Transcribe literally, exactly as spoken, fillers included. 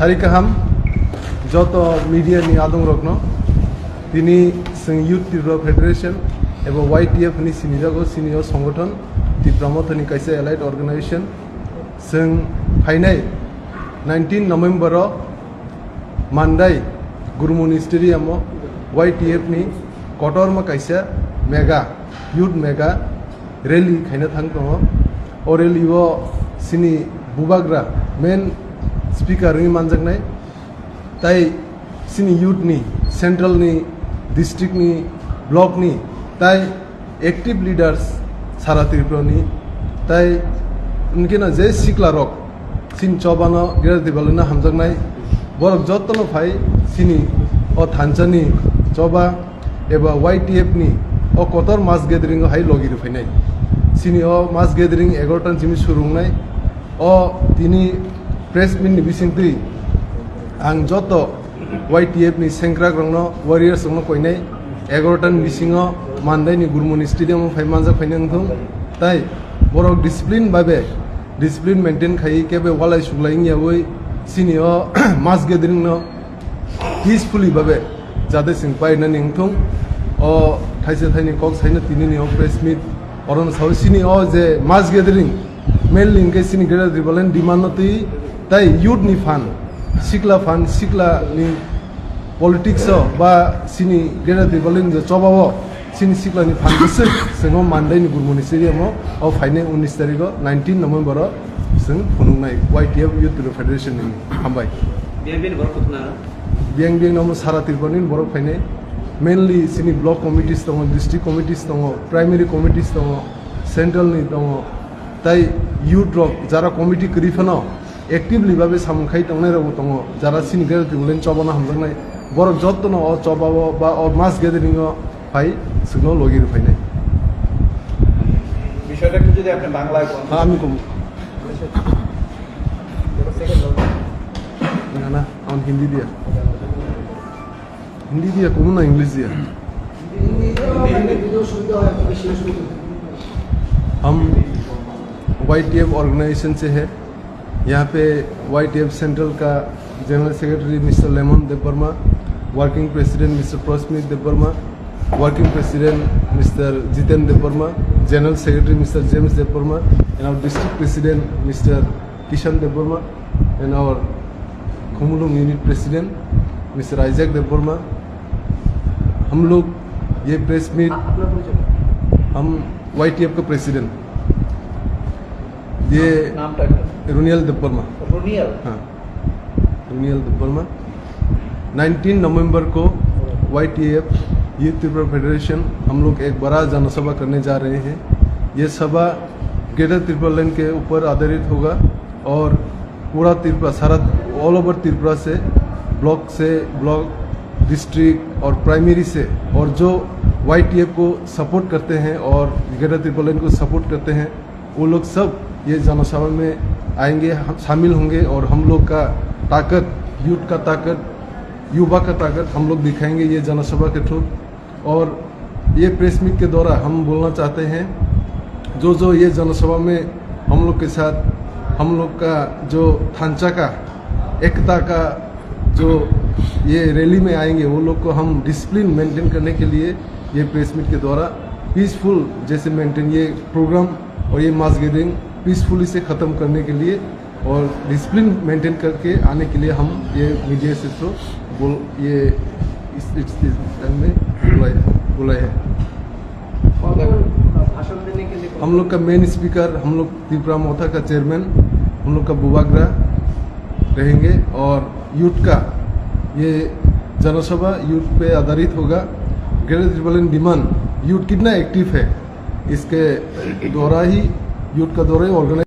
Sari kaham, joto media ni adong rokno, tini chwng Youth Tripura Federation eba Y T F ni sinijago, sini o songothon Tipra Motha ni kaisa allied organization. Chwng phainai nineteen November o Mandai Gurumoni Stadium o Y T F ni kotorma kaisa mega, youth mega rally khaina thang tongo. O rally o chini bubagra main speaker wngwi manjaknai, tai chini youth ni, central ni, district ni, block ni, tai active leaders sara Tripura ni, tai hwnkhe no je sikla rok chini choba no Greater Tipraland no hamjaknai, borok joto no phai chini o thansa ni choba eba Y T F ni o kotor mass gathering o hai logi rw phainai. Chini o mass gathering egarota ni simi suru wngnai. O tini press meet ni bisingtwi ang joto Y T F ni sengkrak rokno, warriors rokno koinai, egarota ni bisingo Mandai ni Gurumoni Stadium o phai manjak phainai wngthung. Tai borok discipline babe, discipline maintain khaiwi kebe walai suklai wngyawi chini o mass gathering no peacefully babe jate chwng painani wngthung. O thaisa thaini kok saino tinini o press meet, oro no sao chini o je mass gathering mainly hwnkhe chini Greater Tipraland demand no twi, tai youth ni phan, sikla phan, sikla ni politics o ba chini Greater Tipraland je choba o chini sikla ni phan bwswk chwng o Mandai ni Gurumoni Stadium o, o phainai unis tarik o, nineteen November o chwng phunuknai Y T F Youth Tripura Federation ni. Hambai. Biyang biyang borok kuthna? Biyang biyang no sara Tripura ni borok phainai, mainly chini block committees tongo, district committees tongo, primary committees tongo, central ni tongo, tai youth rok jara committee kwrwi phano actively babe samung khai tongnai rokbo tongo, jara chini Greater Tipraland choba no hamjaknai, borok joto no o choba o ba o mass gathering o phai chwngno logi rw phainai. বিষয়টা একটু যদি আপনি বাংলায় বলেন। হ্যাঁ, আমি কম। না, না, আমার হিন্দি দিয়া। হিন্দি দিয়া কম না, ইংলিশ দিয়া। हम वाई टी एफ ऑर्गेनाइजेशन से है। यहाँ पे वाई टी एफ सेंट्रल का general secretary mister lemon Debbarma, working president mister प्रस्मित Debbarma, working president mister Jiten Debbarma, general secretary mister James Debbarma, and our district president Mister Kishan Debbarma, and our Khumulwng unit president Mister Isaac Debbarma। हम लोग ये press meet, आप, अपना परिचय। हम Y T F का प्रेसिडेंट। ये नाम टाइटल? रोनियल देबबर्मा। रोनियल? हाँ, रोनियल देबबर्मा। नाइनटीन नवंबर को Y T F, youth Tripura federation, हम लोग एक बड़ा जनसभा करने जा रहे हैं। ये सभा ग्रेटर त्रिपुरा लैंड के ऊपर आधारित होगा और पूरा त्रिपुरा, सारा, ऑल ओवर त्रिपुरा से, ब्लॉक से, ब्लॉक, डिस्ट्रिक्ट और प्राइमरी से, और जो वाई टी एफ को सपोर्ट करते हैं और ग्रेटर त्रिपुरा लैंड को सपोर्ट करते हैं, वो लोग सब ये जनसभा में आएंगे, हम शामिल होंगे और हम लोग का ताकत, यूथ का ताकत, युवा का ताकत हम लोग दिखाएंगे ये जनसभा के थ्रू। और ये प्रेस मीट के द्वारा हम बोलना चाहते हैं, जो जो ये जनसभा में हम लोग के साथ, हम लोग का जो थांचा का, एकता का जो ये रैली में आएंगे, वो लोग को हम डिसिप्लिन मेंटेन करने के लिए ये प्रेस मीट के द्वारा पीसफुल जैसे मेंटेन ये प्रोग्राम और ये मास गैदरिंग पीसफुली से ख़त्म करने के लिए और डिसिप्लिन मेंटेन करके आने के लिए हम ये मीडिया से तो बोल, ये इस, इस, इस टाइम में बुलाए, बुलाए हैं। और भाषण देने के लिए हम लोग का मेन स्पीकर, हम लोग त्रिपुरा मोर्चा का चेयरमैन, हम लोग का बुबाग्रा रहेंगे और यूथ का ये जनसभा यूथ पे आधारित होगा। ग्रेटर त्रिपुरा लैंड डिमांड, यूथ कितना एक्टिव है, इसके द्वारा ही, यूथ का द्वारा ही ऑर्गेनाइज